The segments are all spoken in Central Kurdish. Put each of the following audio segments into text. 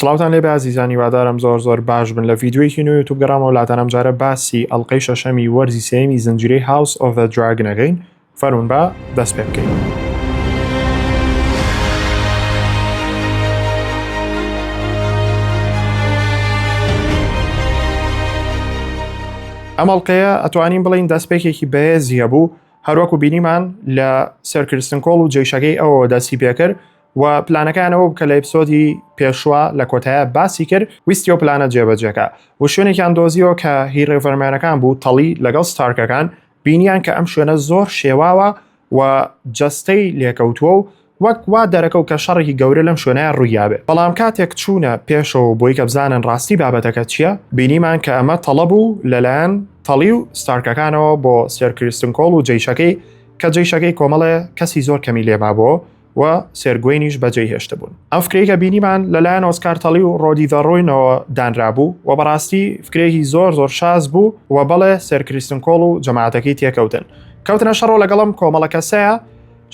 سڵاوتان لێبێ ئازیزان هیوادارم زۆر زۆر باش بن لە ڤیدیۆیەکی نوێ یوتوب گەڕامەوە لاتان ئەم جارە باسی ئەڵلقەی شەشەمی وەرزی سێیەمی زنجیرەی House of the Dragon ئەکەین فەرموون با دەست پێ بکەین. ئەم ئەڵلقەیە ئەتوانین بڵین دەستپێکێکی بەهێزی هەبوو هەروەکو بینیمان لە سەر کریستن کۆڵ و جەیشەکەی ئەوەوە دەستی پێکرد و پلانەکەیان ئەوە بوو کە لە episode ی پێشوە لە کۆتایە باسی کرد ویستی ئەو پلانە جێبەجێکە و شوێنێکیان دۆزیەوە کە هی Riverman ەکان بوو تەڵی لەگەڵ ستارکەکان بینیان کە ئەم شوێنە زۆر شێواوە و جەستەی لێکەوتووە و وەک وا دەرەکەوت کە شەڕێکی گەورە لەم شوێنە ڕوویابێ بەڵام کاتێک چوونە پێشەوە بۆی کە بزانن ڕاستی بابەتەکە چییە بینیمان کە ئەمە تەڵە بوو لەلایەن تەڵی و ستارکەکانەوە بۆ سێر کریستن کۆڵ و جەیشەکەی کە جەیشەکەی کۆمەڵێ کەسی زۆر کەمی لێمابەوە و سێر گوینیش بەجێی هێشتبوون. ئەم فکرەی کە بینیمان لەلایەن ئۆسکار تەڵی و ڕۆدی ذە ڕوینەوە دانرابوو و بەڕاستی فکرەیەکی زۆر زۆر شاز بوو و بەڵێ سێر کریستن کۆڵ و جەماعەتەکەی تێکەوتن کەوتنە شەڕەوە لەگەڵ ئەم کۆمەڵە کەسەیە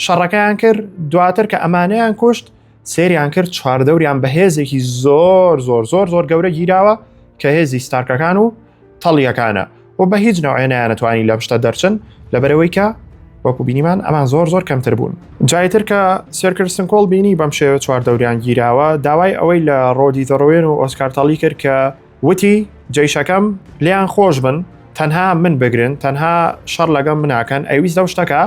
شەڕەکەیان کرد دواتر کە ئەمانەیان کوشت سێریان کرد چواردەوریان بە هێزێکی زۆر زۆر زۆر زۆر گەورە گیراوە کە هێزی ستارکەکان و تەڵیەکانە و بە هیچ نەوعێ نەیانەتوانی لەم شتە دەرچن لەبەرەوەی کە وەکو بینیمان ئەمان زۆر زۆر کەمتر بوون جایتر کە سێر کریستن کۆڵ بینی بەم شێوە چوار دەوریان گیراوە داوای ئەوەی لە ڕۆدی the Ruin و ئۆسکار تەڵی کرد کە وتی جەیشەکەم لێیان خۆش بن تەنها من بگرن تەنها شەڕ لەگەم مناکەن ئەویست لەو شتەکە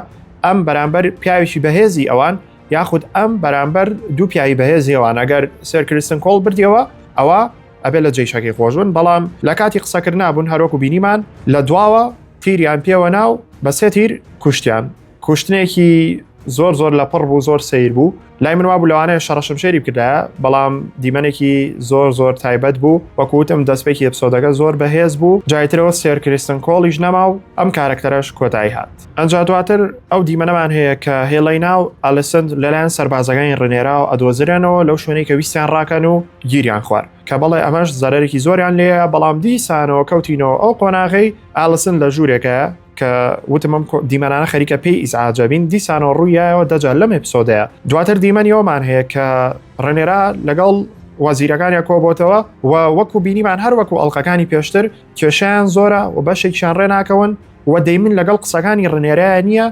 ئەم بەرامبەر پیاوێکی بەهێزی ئەوان یاخود ئەم بەرامبەر دوو پیاوی بەهێزی ئەوان ئەگەر سێر کریستن کۆڵ بردیەوە ئەوە ئەبێ لە جەیشەکەی خۆش بن بەڵام لە کاتی قسەکردنا بوون هەروەکو بینیمان لە دواوە تیریان پێوە نا و بە سێ تیر کوشتیان کوشتنێکی زۆر زۆر لە پڕ بوو زۆر سیر بوو لای من وابوو لەوانەیە شەڕەشمشێری بکردایە بەڵام دیمەنێکی زۆر زۆر تایبەت بوو وەکوتم دەستپێکی episode ەکە زۆر بەهێز بوو جایترەوە سێر کریستن کۆڵیش نەما و ئەم کارەکتەرەش کۆتایی هات ئەنجا دواتر ئەو دیمەنەمان هەیە کە هێڵینا و ئەلسند لەلایەن سەربازەکانی ڕنێراوە ئەدۆزرێنەوە لەو شوێنەی کە ویستیان ڕاکەن و گیریان خوارد کە بەڵێ ئەمەش زەرەرێکی زۆریان لێیە بەڵام دیسانەوە کەوتینەوە ئەو قۆناغەی ئالسن لە ژوورێکە کە وتم ئەم دیمەنانە خەریکە پێی ئیزعاجەبین دیسانەوە ڕوویایەوە دەجار لەم episode ەیە دواتر دیمەنی ئەومان هەیە کە ڕێنێرا لەگەڵ وەزیرەکانیان کۆبۆتەوە و وەکو بینیمان هەر وەکو ئەڵلقەکانی پێشتر کێشیان زۆرە و بەشێکیان ڕێ ناکەون و دەیمن لەگەڵ قسەکانی ڕنێرایە نییە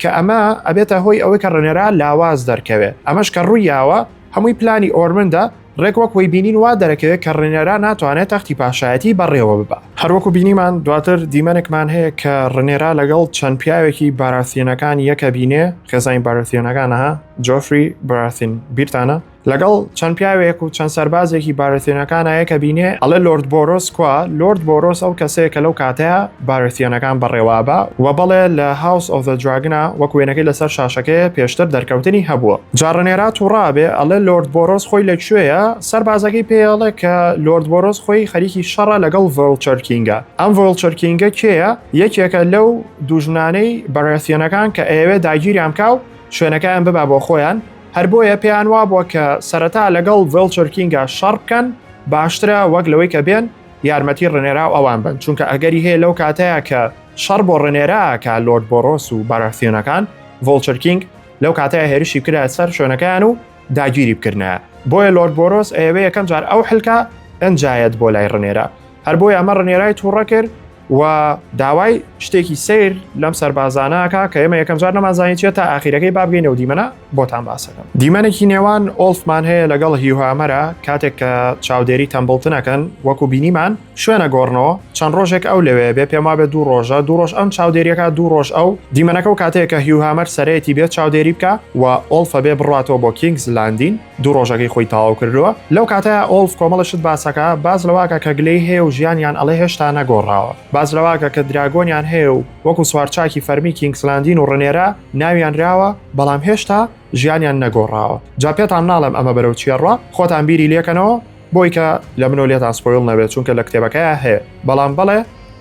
کە ئەمە ئەبێتە هۆی ئەوەی کە ڕنێرا لاواز دەرکەوێ ئەمەش کە ڕوویاوە هەمووی پلانی ئۆرمندە ڕێک وەک وەی بینین وا دەرەکەوێت کە ڕنێرا ناتوانێت تەختی پاشایەتی بەڕێوە ببا. هەروەکو بینیمان دواتر دیمەنێکمان هەیە کە ڕنێرا لەگەڵ چەند پیاوێکی باراسیۆنەکان یەکە بینێ خێزانی باراسیۆنەکان ها جۆفری باراسین بیرتانە؟ لەگەڵ چەند پیاوێک و چەند سەربازێکی بارثیۆنەکانە یەکە بینێ ئەڵێ لۆرد بۆرۆس کوا؟ لۆرد بۆرۆس ئەو کەسەیە کە لەو کاتەیە بارثیۆنەکان بەڕێوابا و بەڵێ لە House of the Dragon ا وەک وێنەکەی لەسەر شاشەکەیە پێشتر دەرکەوتنی هەبووە جا ڕنێرا توڕە ئەبێ ئەڵێ لۆرد بۆرۆس خۆی لە کوێیە سەربازەکەی پێی ئەڵێ کە لۆرد بۆرۆس خۆی خەریکی شەڕە لەگەڵ Vulture King ە ئەم Vulture King ە کێیە یەکێکە لەو دوژمنانەی بارثیۆنەکان کە ئەیەوێ داگیریان بکا و شوێنەکەیان ببا بۆ خۆیان هەر بۆیە پێیان وابووە کە سەرەتا لەگەڵ Vulture King ا شەڕ بکەن باشترە وەک لەوەی کە بێن یارمەتی ڕنێرا و ئەوان بن چونکە ئەگەری هەیە لەو کاتەیە کە شەڕ بۆ ڕنێرا کە لۆرد بۆرۆس و باراسیۆنەکان Vulture King لەو کاتەیە هێرشی بکرا سەر شوێنەکەیان و داگیری بکردنایە بۆیە لۆرد بۆرۆس ئەیەوێ یەکەم جار ئەو حلکە ئەنجایەت بۆ لای ڕنێرا هەر بۆیە ئەمە ڕنێرای تووڕە کرد و داوای شتێکی سیر لەم سەربازانەکە کە ئێمە یەکەم جار نەمانزانی چیە تا ئاخیرەکەی بابگەینەوە دیمەنە بۆتان باسەکەم دیمەنێکی نێوان ئۆڵفمان هەیە لەگەڵ هیوهامەرە کاتێک کە چاودێری تەمبڵتنەکەن وەکو بینیمان شوێنە گۆڕنەوە چەند ڕۆژێک ئەو لەوێ بێ پێم وابێ دوو ڕۆژە دوو ڕۆژ ئەم چاودێریەکە دوو ڕۆژ ئەو دیمەنەکە و کاتێک کە هیوهامەر سەرەتی بێت چاودێری بکە و ئۆڵفە بێ بڕاتەوە بۆ کینگز لاندین دوو ڕۆژەکەی خۆی تەواو کردووە لەو کاتەیا ئۆڵف کۆمەڵە شت باسەکا باس لەواکە کە گلەی هەیە و ژیانیان ئەڵێ هێشتا نەگۆڕاوە باس لەواکە کە dragon یان هەیە و وەکو سوارچاکی فەرمی کینگسلاندین و ڕنێرا ناویان راوە بەڵام هێشتا ژیانیان نەگۆڕاوە جا پێتان ناڵێم ئەمە بەرەو چیە ڕوا خۆتان بیری لێکەنەوە بۆی کە لە منەوە لێتان spoil نەبێت چونکە لە کتێبەکەیا هەیە بەڵام بەڵێ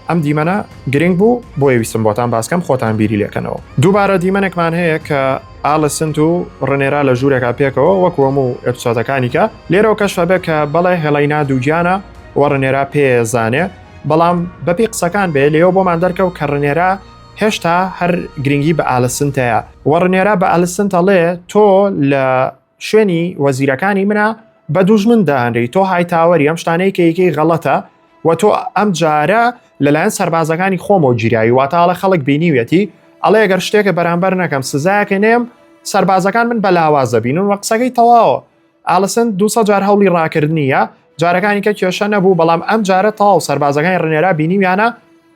ئەم دیمەنە گرنگ بوو بۆیە ویستم بۆتان باسکەم خۆتان بیری لێکەنەوە دووبارە دیمەنێکمان هەیە کە ئالسنت و ڕنێرا لە ژوورێکا پێکەوە وەکو هەموو episode ەکانی کە لێرەوە کەشفە بێ کە بەڵێ هێڵینا دووگیانە و ڕنێرا پێزانێ بەڵام بەپی قسەکان بێ لێەوە بۆمان دەرکەوت کە ڕنێرا هێشتا هەر گرنگی بە ئالسنتەیە و ڕنێرا بە ئالسنت ئەڵێ تۆ لە شوێنی وەزیرەکانی منە. بە دوژمن دانری تۆ هایتاوەری ئەم شتانەی کە یەکەی غەڵەتە و تۆ ئەم جارە لەلایەن سەربازەکانی خۆمەوە گیراوی واتاڵە خەڵک بینیویەتی ئەڵێ گەر شتێکە بەرامبەر نەکەم سزایەکە نێم سەربازەکان من بەلاوازە بینن وە قسەکەی تەواوە ئالسن 200 جار هەوڵی ڕاکردنیە جارەکانی کە کێشە نەبوو بەڵام ئەم جارە تەواو سەربازەکانی ڕنێرا بینیویانە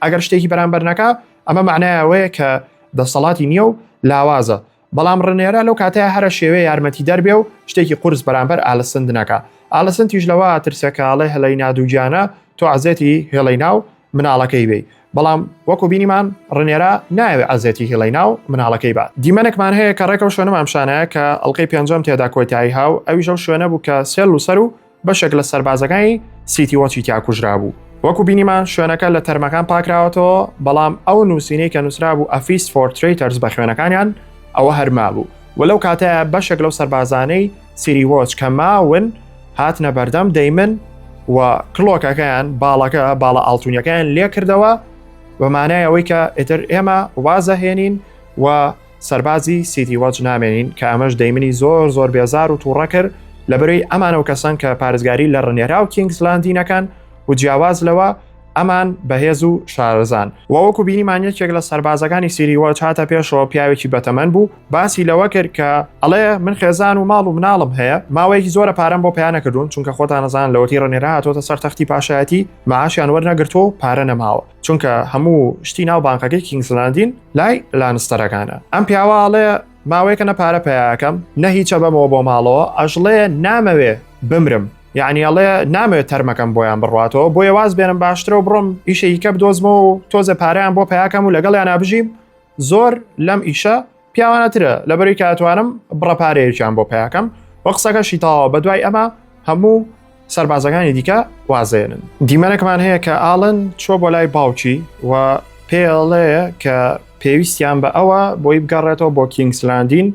ئەگەر شتێکی بەرامبەر نەکا ئەمە معنای ئەوەیە کە دەسەڵاتی نییە و لاوازە بەڵام ڕنێرا لەو کاتەیە هەرە شێوەیە یارمەتی دەربێ و شتێکی قورس بەرامبەر ئالسند نەکا ئالسنتیش لەوە ترسە کە ئەڵێ هەلەینا دووگیانە تۆ عەزێتی هێڵینا و مناڵەکەی بی بەڵام وەکو بینیمان ڕنێرا نایەوێ عەزێتی هیڵینا و مناڵەکەی بات دیمەنێکمان هەیە کە ڕێکەو شوێنەمان پیشانەیە کە ئەڵقەی پێنجەم تێدا کۆتایی هاو ئەویش ئەو شوێنە بوو کە سێل و سەر و بەشێک لە سەربازەکانی City Watch ی تیا کوژرابوو. وەکو بینیمان شوێنەکە لە تەرمەکان پاکراوەتەوە، بەڵام ئەو نووسینەی کە نووسرابوو A Feast for Traitors بە خوێنەکانیان ئەوە هەر مابوو و لەو کاتەیە بەشێک لەو سەربازانەی City Watch کە ماون هاتنە بەردەم دەیمن و cloak ەکەیان باڵەکە باڵە ئاڵتونیەکەیان لێکردەوە بە مانای ئەوەی کە ئیتر ئێمە وازەهێنین و سەربازی City Watch نامێنین کە ئەمەش دەیمنی زۆر زۆر بێزار و تووڕە کرد لەبەرەی ئەمانە و کەسان کە پارێزگاری لە ڕنێرا و کینگز لاندینەکان و جیاواز لەوە ئەمان بەهێز و شارەزان و وەکو بینیمان یەکێک لە سەربازەکانی City Watch هاتە پێشەوە پیاوێکی بەتەمەن بوو باسی لەوە کرد کە ئەڵێ من خێزان و ماڵ و مناڵم هەیە ماوەیەکی زۆرە پارەم بۆ پیا نەکردوون چونکە خۆتان نەزان لەوەتی ڕنێرا هاتۆتە سەر تەختی پاشایەتی معاشیان وەرنەگرتووە و پارە نەماوە چونکە هەموو شتی ناو بانقەکەی کینگزلاندین لای لانستەرەکانە ئەم پیاوە ئەڵێ ماوەیەکە نە پارە پیاکەم نە هیچە بەمەوە بۆ ماڵەوە ئەژڵێ نامەوێ بمرم یعنی ئەڵێ نامەوێت تەرمەکەم بۆیان بڕاتەوە بۆیە واز بێنم باشترە و بڕۆم ئیشێکی کە بدۆزمەوە و تۆزە پارەیان بۆ پیاکەم و لەگەڵیان بژیم زۆر لەم ئیشە پیاوانەترە لەبەری کە ئەتوانم بڕە پارەیەکیان بۆ پیاکەم وە قسەکەشی تەواوە بەدوای ئەمە هەموو سەربازەکانی دیکە وازێنن دیمەنەکمان هەیە کە ئاڵن چۆ بۆ لای باوکی و پێڵێ کە پێویستیان بە ئەوە بۆی بگەڕێتەوە بۆ کینگسلاندین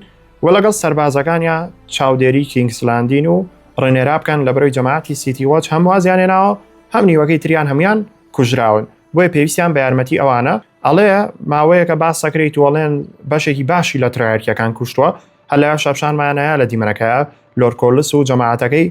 و لەگەڵ سەربازەکانیا چاودێری کینگسلاندین و ڕێنێرا بکەن لە بەرەی جەماعەتی City Watch هەم وازیان هێناوە هەم نیوەکەی تریان هەموان کوژراون بۆیە پێویستیان بە یارمەتی ئەوانە ئەڵێ ماوەیەکە باس ئەکرێیت و ئەڵێن بەشێکی باشی لە ترایەرکیەکان کوشتووە هەر لە شەپشانمانەیە لە دیمەنەکە لۆرکۆلس و جەماعەتەکەی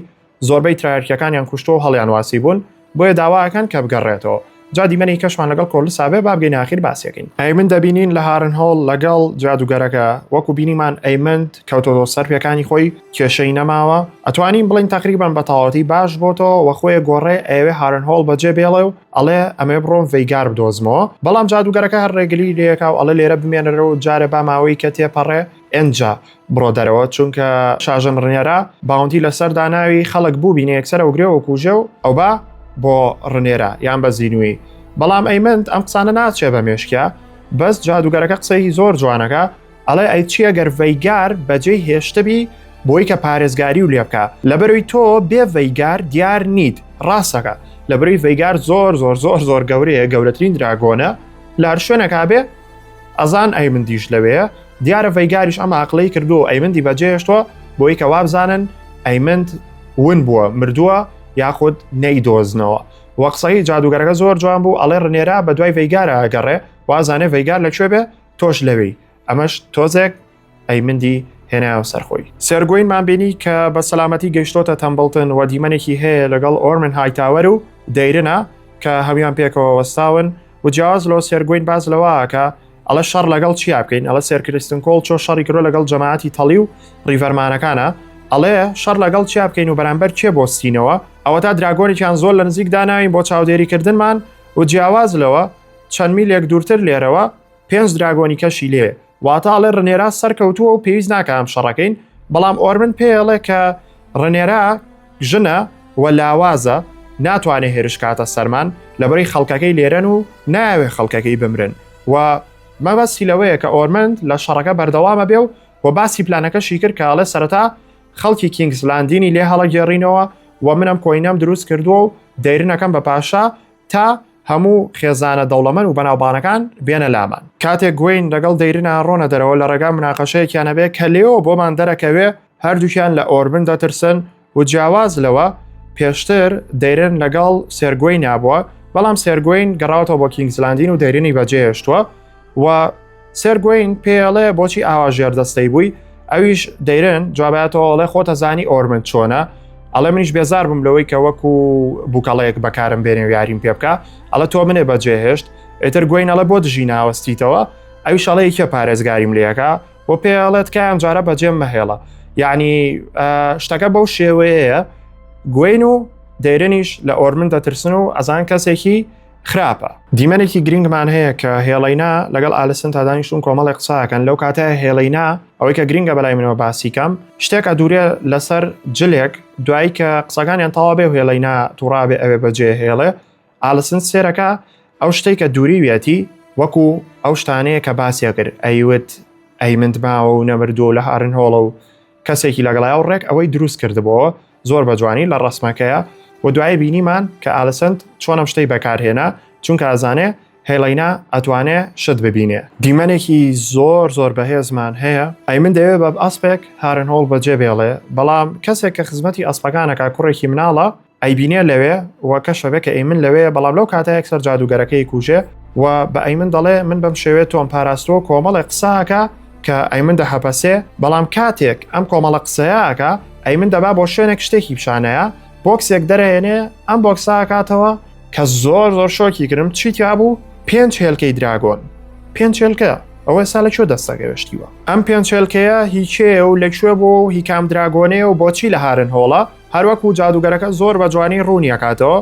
زۆربەی ترایەرکیەکانیان کوشتووە و هەڵیان واسی بوون بۆیە داواکەن کە بگەڕێتەوە جا دیمەنی کەشمان لەگەڵ کۆلسا بێ با بگەینە ئاخیر باسیەکەین. ئەیمن دەبینین لە هارن هۆڵ لەگەڵ جادوگەرەکە وەکو بینیمان ئەیمند کەوتۆتەوە سەر پێکانی خۆی کێشەی نەماوە ئەتوانین بڵین تقریبان بە تەواوەتی باش بۆتەوە وە خۆیە گۆڕێ ئەیەوێ هارن هۆڵ بەجێ بێڵێ و ئەڵێ ئەمێ بڕۆم ڤەیگار بدۆزمەوە بەڵام جادوگەرەکە هەر ڕێگری لێکا و ئەڵێ لێرە بمێنەرەوە و جارێ با ماوەی کە تێپەڕێ ئێنجا بڕۆ دەرەوە چونکە شاژن ڕنێرا bounty لەسەر داناوی خەڵک بوو بینێ یەکسەر ئەوگرێ و کوژێ و ئەوبا بۆ ڕنێرا یان بە زینووی بەڵام ئەیمند ئەم قسانە ناچێ بە مێشکیا بەس جادوگەرەکە قسەی زۆر جوانەکە ئەڵێ ئەی چییە گەر ڤەیگار بەجێی هێشتبی بۆی کە پارێزگاری و لێبکە لەبەروی تۆ بێ ڤەیگار دیار نیت ڕاستەکە لەبەروی ڤەیگار زۆر زۆر زۆر زۆر گەورەیە گەورەترین dragon ە لە هەر شوێنەکە بێ ئەزان ئەیمندیش لەوەیە دیارە ڤەیگاریش ئەم عقلەی کردو ئەیمندی بەجێهێشتووە بۆی کە وابزانن ئەیمند ون بووە مردووە یاخود نەیدۆزنەوە وە قسەی جادوگەرەکە زۆر جوان بوو ئەڵێ ڕنێرا بە دوای ڤەیگارە ئەگەڕێ وازانێ ڤەیگار لەکوێ بێ تۆش لەوێی ئەمەش تۆزێک ئەیمندی هێنایەوە سەرخۆی. سێرگۆینمان بینی کە بە سەلامەتی گەیشتۆتە تەمبڵتن و دیمەنێکی هەیە لەگەڵ ئۆرمن هایتاوەر و دەیرنا کە هەموان پێکەوە وەستاون و جیاواز لەوە سێرگۆین باس لەوە ئەکا ئەڵێ شەڕ لەگەڵ چیا بکەین ئەڵێ سێر کریستن کۆڵ چۆ شەڕی کردوە لەگەڵ جەماعەتی تەڵی و ڕیڤەرمانەکانە ئەڵێ شەڕ لەگەڵ چیا بکەین و بەرامبەر کێ بۆستینەوە ئەوەتا dragon ێکیان زۆر لە نزیک داناوین بۆ چاودێریکردنمان و جیاواز لەوە چەند میلێک دوورتر لێرەوە پێنج dragon ی کەشی لێ واتە ئەڵێ ڕنێرا سەرکەوتووە و پێویست ناکە ئەم شەڕەکەین بەڵام ئۆرمن پێڵێ کە ڕنێرا ژنە و لاوازە ناتوانێت هێرش کاتە سەرمان لەبەری خەڵکەکەی لێرەن و ناوێ خەڵکەکەی بمرن و مەبەستی لەوەیە کە ئۆرمەند لە شەڕەکە بەردەوامە بێ و و باسی پلانەکەشی کرد کە ئەڵێ سەرەتا خەڵکی کینگز لاندینی لێ هەڵەگێڕینەوە و منم coin ەم دروست کردووە و دەیرنەکەم بە پاشا تا هەموو خێزانە دەوڵەمەن و بەناوبانەکان بێنە لامان. کاتێک گوین لەگەڵ دەیرنا ڕۆنە دەرەوە لە ڕێگا مناقەشەیەکیان ئەبێ کە لێوە بۆمان دەرەکەوێ هەردووکیان لە ئۆرمن دەترسن و جیاواز لەوە پێشتر دەیرن لەگەڵ سێرگوینا بووە بەڵام سێرگوین گەڕاوەتەوە بۆ کینگزلاندین و دەیرنی بەجێهێشتووە و سێرگوین پێڵێ بۆچی ئاوا ژێردەستەی بووی ئەویش دەیرن جواباتەوە ئەڵێ خۆتە زانی ئۆرمن چۆنە. ئەڵێ منیش بێزار بووم لەوەی کە وەکو بووکەڵەیەک بەکارم بێنێ و یاریم پێ بکە ئەڵە تۆ منێ بەجێهێشت ئێتر گوین ئەڵێ بۆ دژی ناوەستیتەوە ئەویش ئەڵێ یەکێ پارێزگاریم لەکە بۆ پێ ئەڵێت کام جارە بەجێم مەهێڵە یعنی شتەکە بەو شێوەیەیە گوین و دەیرنیش لە ئۆرمن دەترسن و ئەزان کەسێکی خراپە. دیمەنێکی گرینگمان هەیە کە هێڵینا لەگەڵ ئالسن تا دانیشتون کۆمەڵێک قساکەن لەو کاتە هێڵینا ئەوەی کە گرینگە بەلای منەوە باسی کەم شتێک ئەدورێ لەسەر جلێک دوایی کە قسەکانیان تەوا بێ و هێڵینا توڕابێ ئەوێ بەجێ هێڵێ ئالسن سێرەکە ئەو شتێک کە دووریویەتی وەکو ئەو شتانەیە کە باسیە کرد ئەیوت ئەیمند ماوە و نەمردووە لە هارن هۆڵە و کەسێکی لەگەڵای و ڕێک ئەوەی دروست کردبەوە زۆر بە جوانی لە ڕسمەکەیە و دوایی بینیمان کە ئالسنت چۆن ئەم شتەی بەکارهێنا چونکە ئەزانێ هێڵینا ئەتوانێ شت ببینێ. دیمەنێکی زۆر زۆر بەهێزمان هەیە ئەی من دەیەوێ بە ئەسپێک هارن هۆڵ بەجێ بێڵێ بەڵام کەسێک کە خزمەتی ئەسپەکانەکە کوڕێکی مناڵە ئەیبینێ لەوێ و کەشەبێ کە ئەیمن لەوێ بەڵام لەو کاتە یەکسەر جادوگەرەکەی کوژێ و بە ئەیمن دەڵێ من بەم شێوێ تۆم پاراستووە کۆمەڵێ قساکە کە ئەیمن دەهەپەسێ بەڵام کاتێک ئەم کۆمەڵە قسەیەکە ئەیمن دەبا بۆ شوێنێک شتێکی پیشانەیە بۆکسێک دەرەێنێ ئەم بۆکساکاتەوە کە زۆر زۆر شۆکی کردم چی تیا بوو پێنج هێلکەی dragon پێنج هێلکە ئەوە ئێستا لە کوێ دەستەکەوێشتیوە ئەم پێنج هێلکەیە هیچێ و لە کوێ بۆ و هی کام dragon ێ و بۆچی لە هارن هۆڵە هەروەکو جادوگەرەکە زۆر بە جوانی ڕوونیەکاتەوە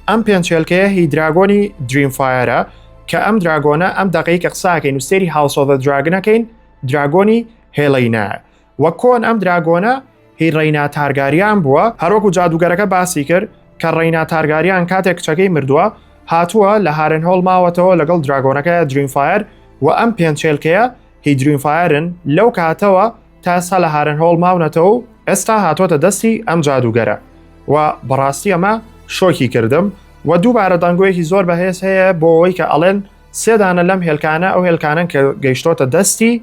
ئەم پێنج هێلکەیە هی dragon ی Dreamfyre ە کە ئەم dragon ە ئەم دەقەی کە قساکەین و سێری House of Dragon ەکەین dragon ی هێڵینایە وە کۆن ئەم dragon ە هی ڕەینا تارگاریان بووە هەروەکو جادوگەرەکە باسی کرد کە ڕەینا تارگاریان کاتێک کچەکەی مردووە هاتووە لە هارن هۆڵ ماوەتەوە لەگەڵ dragon ەکە Dreamfyre و ئەم پێنج هێلکەیە هی Dreamfyre ن لەو کاتەوە تا ئێستا لە هارن هۆڵ ماونەتەوە و ئێستا هاتۆتە دەستی ئەم جادوگەرە و بەڕاستی ئەمە شۆکی کردم و دووبارە دەنگۆیەکی زۆر بەهێز هەیە بۆ ئەوەی کە ئەڵێن سێدانە لەم هێلکانە ئەو هێلکانن کە گەیشتۆتە دەستی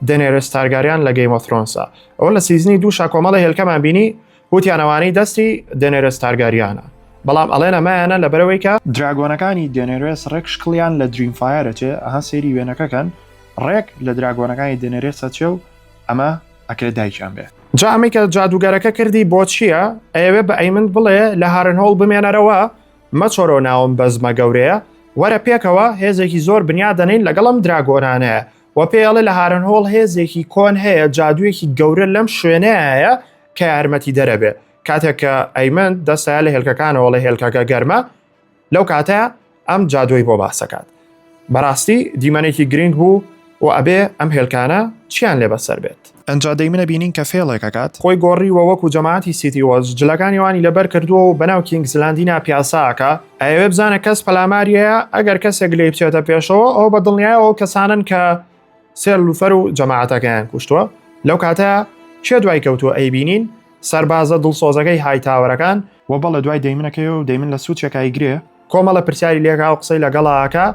دەنێرس تارگاریان لە Game of Thrones ا ئەوە لە season ی دووشا کۆمەڵە هێلکەمان بینی وتیان ئەوانەی دەستی دێنێرس تارگاریانە بەڵام ئەڵێن ئەمایانە لەبەرەوەی کە dragon ەکانی دێنێرێس ڕێک شکڵیان لە Dreamfyre ەچێ ئەها سەیری وێنەکەکەن ڕێک لە dragon ەکانی دێنێرێس ئەچێ و ئەمە ئەکرێ دایکیان بێ. جا ئەمەی کە جادوگەرەکە کردی بۆ چییە؟ ئەیەوێ بە ئەیمند بڵێ لە هارنهۆڵ بمێنەرەوە مەچۆرەوە ناوم بەزمە گەورەیە وەرە پێکەوە هێزێکی زۆر بنیا دەنین لەگەڵ ئەم dragon انەیە و پێی ئەڵێ لە هارنهۆڵ هێزێکی کۆن هەیە جادوویەکی گەورە لەم شوێنەیە کە یارمەتی دەرەبێ کاتێک کە ئەیمەند دەستایە لە هێلکەکانەوە لە هێلکەکە گەرمە لەو کاتە ئەم جادووی بۆ باسەکات بەڕاستی دیمەنێکی گرنگ بوو و ئەبێ ئەم هێلکانە چیان لێ بەسەر بێت. ئەنجا دەیمنە بینین کە فێڵێک ئەکات. خۆی گۆڕیوە وەکو جەماعەتی City Watch جلەکانی وانی لەبەر کردووە و بەناو کینگز لاندینا پیاسە ئەکا ئەیەوێ بزانێ کەس پەلاماریەیە ئەگەر کەسێک لێی بچێتە پێشەوە ئەوە بە دڵنیایەوە ئەو کەسانەن کە سێر لوفەر و جەماعەتەکەیان کوشتووە لەو کاتە کێ دوای کەوتووە ئەیبینین سەربازە دڵسۆزەکەی هایتاوەرەکان وە بەڵێ دوای دەیمنەکەی و دەیمن لە سوچێک ئەیگرێ کۆمەڵە پرسیاری لێکا و قسەی لەگەڵا ئەکا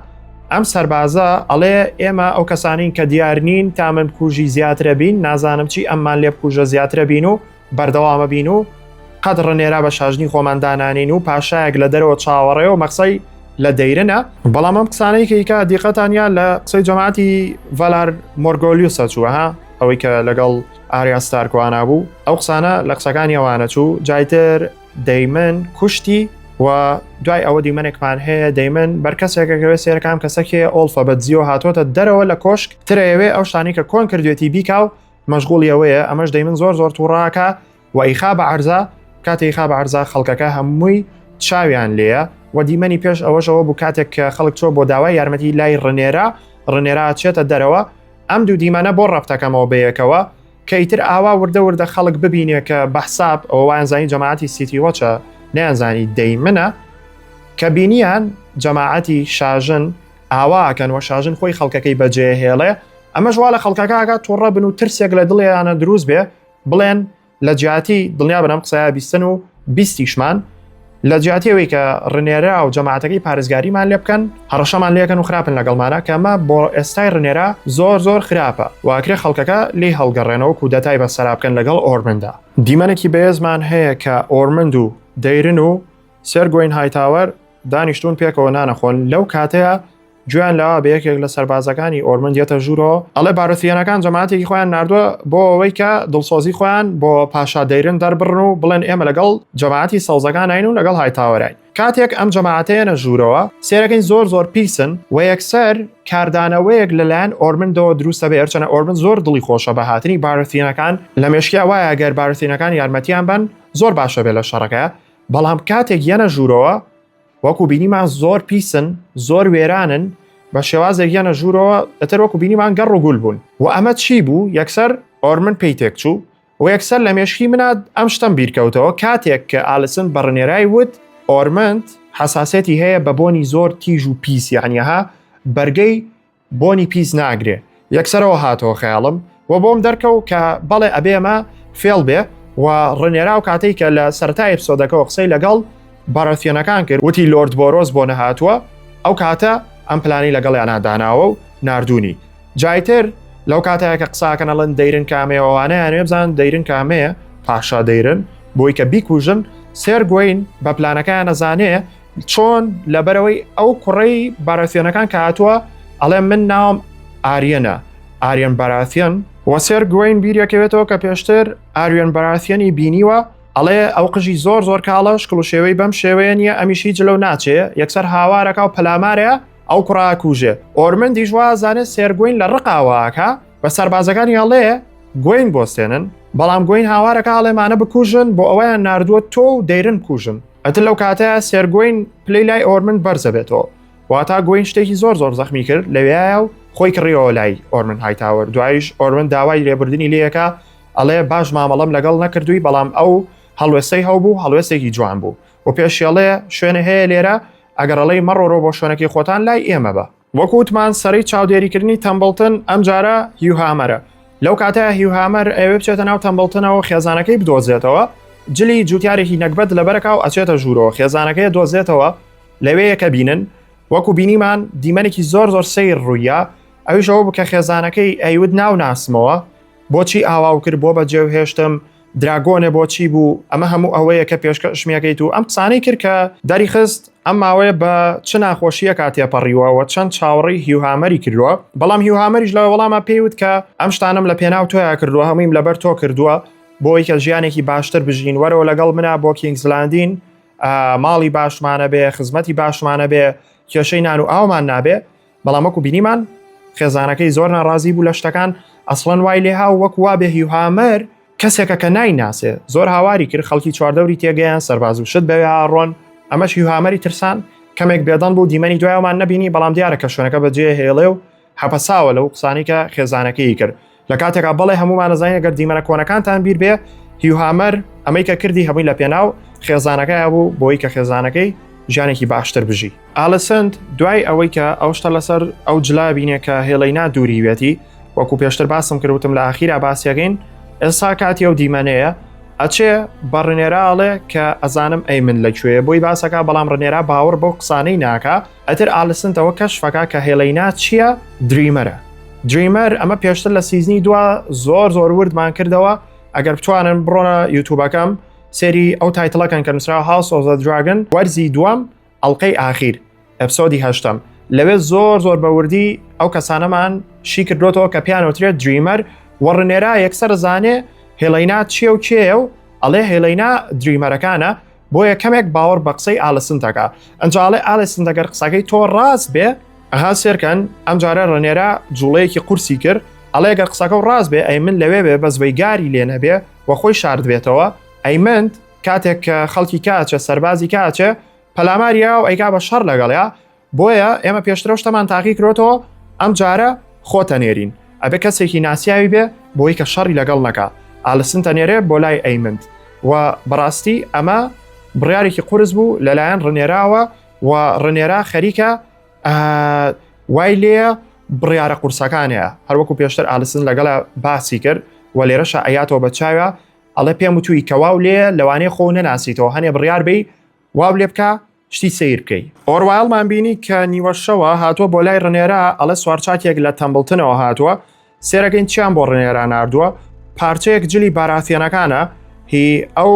ئەم سەربازە ئەڵێ ئێمە ئەو کەسانین کە دیار نین تا من بکوژی زیاترە بین نازانم چی ئەممان لێ بکوژە زیاترە بین و بەردەوامە بین و قەت ڕنێرا بە شاژنی خۆمان دانانین و پاشایەک لە دەرەوە چاوەڕێ و مەقسەی لە دەیرنە بەڵام ئەم قسانەی کەیکا دیقەتانیا لە قسەی جەماعەتی ڤالار مۆرگۆلیوسە چووە ها ئەوەی کە لەگەڵ ئاریا ستارکوانا بوو ئەو قسانە لە قسەکانی ئەوانە چوو جایتر دەیمن کوشتی و دوای ئەوە دیمەنێکمان هەیە دەیمن بەر کەسێکەکەوێ سێرەکان کەسەکێ ئۆڵفە بە جیۆ هاتووەتە دەرەوە لە کۆشک ترەیەوێ ئەو شتانی کە کۆن کردوێتی بیکا و مەشغوڵی ئەوەیە ئەمەش دەیمن زۆر زۆر تووڕاکە و ئیخا بە عەرزا کاتێ ئیخا بە عەرزا خەڵکەکە هەمووی چاویان لێیە و دیمەنی پێش ئەوەشەوە بوو کاتێک کە خەڵک چۆ بۆ داوای یارمەتی لای ڕنێرا ڕنێرا چێتە دەرەوە ئەم دوو دیمەنە بۆ ڕەبتەکەمەوە بەیەکەوە کە ئیتر ئاوا وردە وردە خەڵک ببینێ کە بەحساب ئەوە وایان زانی جەماعەتی City Watch ە نەیانزانی دەیمنە کە بینیان جەماعەتی شاژن ئاوا ئەکەن وە شاژن خۆی خەڵکەکەی بەجێ هێڵێ ئەمەش وا لە خەڵکەکە ئەکات توڕە بن و ترسێک لە دڵیانە دروست بێ بڵێن لە جیاتی دڵنیا بن ئەم قسەیە بیستن و بیستیشمان لە جیاتی ئەوەی کە ڕنێرا و جەماعەتەکەی پارێزگاریمان لێ بکەن هەڕەشەمان لێکەن و خراپن لەگەڵمانە کە ئەمە بۆ ئێستای ڕنێرا زۆر زۆر خراپە و ئەکرێ خەڵکەکە لێی هەڵگەڕێنەوە کودەتای بەسەرا بکەن لەگەڵ ئۆرمندا. دیمەنێکی بەهێزمان هەیە کە ئۆرمند و دەیرن و سێر گۆین هایتاوەر دانیشتوون پێکەوە نانەخۆن لەو کاتەیە. گوێیان لەوە بە یەکێک لە سەربازەکانی ئۆرمند یەتە ژوورەوە ئەڵێ بارثیەنەکان جەماعەتێکی خۆیان ناردووە بۆ ئەوەی کە دڵسۆزی خۆیان بۆ پاشا دەیرن دەربڕن و بڵێن ئێمە لەگەڵ جەماعەتی سەوزەکانین و لەگەڵ هایتاوەراین. کاتێک ئەم جەماعەتەیەنە ژوورەوە سێرەکەین زۆر زۆر پیسن و یەکسەر کاردانەوەیەک لەلایەن ئۆرمندەوە دروستە بێ هەرچەنە ئۆرمند زۆر دڵی خۆشە بە هاتنی بارثینەکان لە مێشکیا وایە گەر بارثینەکان یارمەتیان بەن زۆر باشە بێ لە شەڕەکە بەڵام کاتێک یەنە ژوورەوە وەکو بینیمان زۆر پیسن زۆر وێرانن بە شێوازێک یەنە ژوورەوە ئەتر وەکو بینیمان گەڕ و گول بوون و ئەمە چی بوو یەکسەر ئۆرمن پێی تێکچوو و یەکسەر لە مێشکی منا ئەم شتەم بیرکەوتەوە کاتێک کە ئالسن بە ڕنێرای وت ئۆرمنت حەساسێتی هەیە بە بۆنی زۆر تیژ و پیس یعنیها بەرگەی بۆنی پیس ناگرێ یەکسەرەوە هاتەوە خەیاڵم و بۆم دەرکەو کە بەڵێ ئەبێ ئەمە فێڵ بێ و ڕنێرا و کاتێک کە لە سەرەتای episode ەکەوە قسەی لەگەڵ بارثیەنەکان کرد وتی لۆرد بۆرۆس بۆ نەهاتووە ئەو کاتە ئەم پلانی لەگەڵیانە داناوە و ناردوونی جایتر لەو کاتەیە کە قساکەن ئەڵێن دەیرن کامەیە ئەوانەیان وێ بزان دەیرن کامەیە پاشا دەیرن بۆی کە بیکوژن سێر گوین بە پلانەکەیان نەزانێ چۆن لەبەرەوەی ئەو کوڕەی باراسیۆنەکان کە هاتووە ئەڵێ من ناوم ئاریەنە ئاریەن باراسیۆن وە سێر گوین بیریەکەوێتەوە کە پێشتر ئاریەن باراسیۆنی بینیوە ئەڵێ ئەو قژی زۆر زۆر کاڵە شکڵ و شێوەی بەم شێوەیە نییە ئەمیش هیچ لەو ناچێ یەکسەر هاوارەکە و پەلامارەیە ئەو کوڕە ئەکوژێ. ئۆرمەندیش وا ئەزانێ سێر گوین لە ڕقا وا ئەکا، بە سەربازەکانی ئەڵێ گوین بۆستێنن، بەڵام گوین هاوارەکا ئەڵێ مانە بکوژن بۆ ئەوەیان ناردووە تۆ و دەیرن بکوژن. ئەتر لەو کاتەیا سێر گوین پلەی لای ئۆرمەند بەرزەبێتەوە. واتا گوین شتێکی زۆر زۆر زەخمی کرد لەوێایە و خۆی کڕیەوە لای ئۆرمەند هایتاوەر. دواییش ئۆرمەند داوای لێبوردنی لێ ئەکا ئەڵێ باش مامەڵەم لەگەڵ نەکردووی بەڵام ئەو هەڵوێستەی هەوبوو هەڵوێستێکی جوان بوو و پێشیەڵێ شوێنێ هەیە لێرە ئەگەر ئەڵێی مەڕۆرەوە بۆ شوێنەکەی خۆتان لای ئێمە بە. وەک وتمان سەرەی چاودێریکردنی تەمبڵتن ئەمجارە هیو هامەرە. لەو کاتەیا هیو هامەر ئەیەوێ بچێتە ناو تەمبڵتنەوە خێزانەکەی بدۆزێتەوە، جلی جوتیارێکی نەگبەت لەبەرەکا و ئەچێتە ژوورەوە خێزانەکەی دۆزێتەوە لەوێیە کە بینن وەکو بینیمان دیمەنێکی زۆر زۆر سەیر ڕوویا ئەویش ئەوە بوو کە خێزانەکەی ئەیوت ناو ناسمەوە بۆچی ئاواو کرد بۆ بەجێو هێشتم dragon ە بۆچی بوو ئەمە هەموو ئەوەیە کە پێشکەشمیەکەیت و ئەم قسانەی کرد کە دەریخست ئەم ماوەیە بە چ ناخۆشیەکە تێپەڕیوە و چەند چاوەڕێی هیوهامەری کردووە بەڵام هیوهامەریش لە وەڵامە پێیوت کە ئەم شتانم لە پێناو تۆیا کردووە هەموویم لەبەر تۆ کردووە بۆی کە ژیانێکی باشتر بژین وەرەوە لەگەڵ منا بۆ کینگزلاندین ماڵی باشمانە بێ خزمەتی باشمانە بێ کێشەی نان و ئاومان نابێ بەڵام وەکو بینیمان خێزانەکەی زۆر ناڕازی بوو لە شتەکان ئەسڵەن وای لێها و وەکو وا بێ هیوهامەر کەسێکە کە نایناسێ زۆر هاواری کرد خەڵکی چواردەوری تێگەیان سەرباز و شت بەوێ ڕۆن ئەمەش هیوهامەری ترسان کەمێک بێدەنگ بوو دیمەنی دوایەوەمان نەبینی بەڵام دیارە کە شوێنەکە بەجێ هێڵێ و حەپەساوە لەو قسانی کە خێزانەکەی کرد لە کاتێکا بەڵێ هەمومان ئەزانین گەر دیمەنە کۆنەکانتان بیر بێ هیوهامەر ئەمەی کە کردی هەمووی لە پێناو خێزانەکەی بوو بۆی کە خێزانەکەی ژیانێکی باشتر بژی. ئالسنت دوای ئەوەی کە ئەو شتە لەسەر ئەو جلا بینێ کە هێڵینا دووریوێتی وەکو پێشتر باسم کرد وتم لە ئاخیرا باسیەکەین ئێستا کاتی ئەو دیمەنەیە ئەچێ بە ڕنێرا ئەڵێ کە ئەزانم ئەی من لە کوێ بۆی باسەکە بەڵام ڕنێرا باوەڕ بەو قسانەی ناکا ئەتر ئالسنتەوە کەشفەکە کە هێڵینا چییە Dreamer ە Dreamer ئەمە پێشتر لە season ی دوا زۆر زۆر وردمان کردەوە ئەگەر بتوانن بڕۆنە یوتوبەکەم سێری ئەو title ەکەن کە نووسرا House of the Dragon وەرزی دووەم ئەڵلقەی ئاخیر episode ی هەشتەم لەوێ زۆر زۆر بەوردی ئەو کەسانەمان شی کردوێتەوە کە پیانوترێت Dreamer وەڕنێرا یەکسەر زانێ هێڵینا چیە و کێیە و ئەڵێ هێڵینا Dreamer ەکانە بۆیە کەمێک باوەڕ بە قسەی ئالسنتەکە ئەنجاڵێ ئالسن دەگەر قسەکەی تۆ ڕاست بێ ئەها سێرکەن ئەم جارە ڕنێرا جوڵەیەکی قورسی کرد ئەڵێ گەر قسەکە و ڕاست بێ ئەی من لەوێ بێ بەس بەیگاری لێ نەبێ و خۆی شارد بێتەوە ئەی من کاتێک کە خەڵکی کاچە سەربازی کاچێ پەلاماریا و ئەیکا بە شەڕ لەگەڵیا بۆیە ئێمە پێشترە شتەمان تاقی کرۆتەوە ئەم جارە خۆتە نێرین ئەبێ کەسێکی ناسیاوی بێ بۆی کە شەڕی لەگەڵ نەکا ئالسنتە نێرێ بۆ لای ئەیمند و بەڕاستی ئەمە بڕیارێکی قورس بوو لەلایەن ڕنێراوە و ڕنێرا خەریکە وای لێیە بڕیارە قورسەکانەیە هەروەکو پێشتر ئالسن لەگەڵە باسی کرد و لێرەشە ئەیاتەوە بە چاوە ئەڵێ پێم وتووی کەواو لێ لەوانەیە خۆ نەناسیتەوە هەنێ بڕیار بی واو لێ بکە شتی سیر بکەی. ئۆروایڵمان بینی کە نیوەشەوە هاتووە بۆ لای ڕنێرا ئەڵێ سوارچاکێک لە تەمبڵتنەوە هاتووە سێرەکەین چیان بۆ ڕنێرا ناردووە پارچەیەک جلی باراتیەنەکانە هی ئەو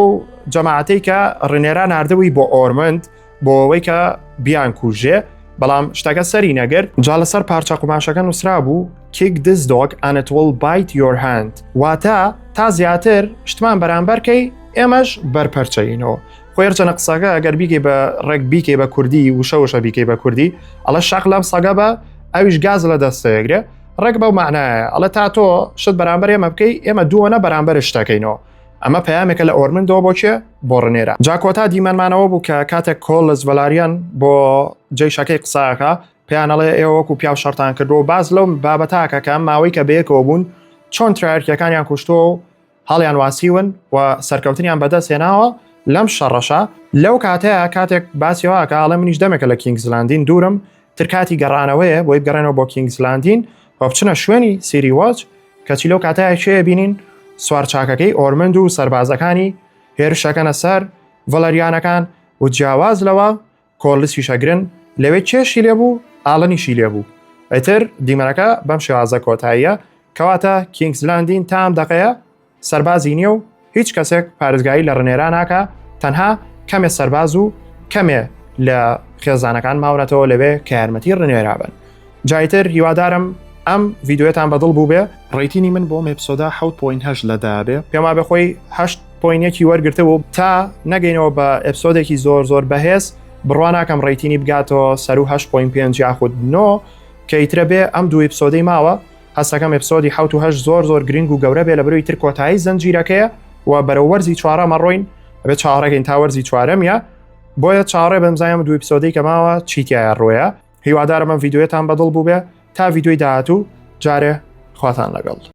جەماعەتەی کە ڕنێرا ناردبووی بۆ ئۆرمند بۆ ئەوەی کە بیان کوژێ. بەڵام شتەکە سەری نەگرت. جا لەسەر پارچە قوماشەکە نووسرابوو Kick this dog and it will bite your hand واتە تا زیاتر شتمان بەرامبەر کەی ئێمەش بەرپەرچەینەوە. خۆی هەرچەنە قسەکە ئەگەر بیکەی بە ڕێک بیکەی بە کوردی وشە وشە بیکەی بە کوردی ئەڵە شەق لەم سەگە بە ئەویش گاز لە دەستەیەگرێ ڕێک بەو معنایە ئەڵە تا تۆ شت بەرامبەر ئێمە بکەی ئێمە دووەنە بەرامبەر شتەکەینەوە ئەمە پەیامێکە لە ئۆرمندەوە بۆ کێ بۆ ڕنێرە جا کۆتا دیمەنمانەوە بوو کە کاتێک کۆلس ڤەلاریان بۆ جەیشەکەی قساکە پێیان ئەڵێ ئێوە وەکو پیاو شەڕتان کردووە باز لەو بابەتاکە کە ماوەی کە بەیەکەوە بوون چۆن ترایەرکیەکانیان کوشتووە و هەڵیان واسیون و سەرکەوتنیان بەدەست هێناوە لەم شەڕەشە لەو کاتەیە کاتێک باسیەوە کە ئەڵێ منیش دەمێکە لە کینگزلاندین دوورم تر کاتی گەڕانەوەیە بۆی بگەڕێنەوە بۆ کینگزلاندین و بچنە شوێنی سیری وەچ کەچی لەو کاتەیە کێ بینین سوارچاکەکەی ئۆرمند و سەربازەکانی هێرشەکەنە سەر ڤەلەریانەکان و جیاواز لەوە کۆرلسیش ئەگرن لەوێ کێشی لێبوو ئاڵنیشی لێبوو ئیتر دیمەنەکە بەم شێوازە کۆتاییە کەواتە کینگزلاندین تا ئەم دەقەیە سەربازی نییە و هیچ کەسێک پارێزگاری لە ڕنێرا ناکا تەنها کەمێ سەرباز و کەمێ لە خێزانەکان ماونەتەوە لەوێ کە یارمەتی ڕنێرا بن جایتر هیوادارم ئەم ڤیددیوەتان بەدڵ بوو بێ rating ی من بۆم episode ە 7.8 لە دە بێ. پێم وابێ خۆی هەشت point یەکی وەرگرتبوو تا نەگەینەوە بە episode ێکی زۆر زۆر بەهێز بڕوا ناکەم rating ی بگاتەوە سەرو 8.5 یاخود 9 کە ئیترە بێ ئەم دوو episode ەی ماوە هەستەکەم episode ی 7 و 8 زۆر زۆر گرنگ و گەورە بێ لە بەرەوەی تر کۆتایی زنجیرەکەیە و بەرەو وەرزی چوارەمە ڕۆین ئەبێ چاوەڕێکەین تا وەرزی چوارەمیە بۆیە چاوەڕێ بم زانم دوو episode ەی کە ماوە چی تایە ڕۆیە هیوادارم ئەم ڤیدیۆیەتان بەدڵ بووبێ تا ڤیدیۆی داهاتوو جارێ خواتان لەگەڵ.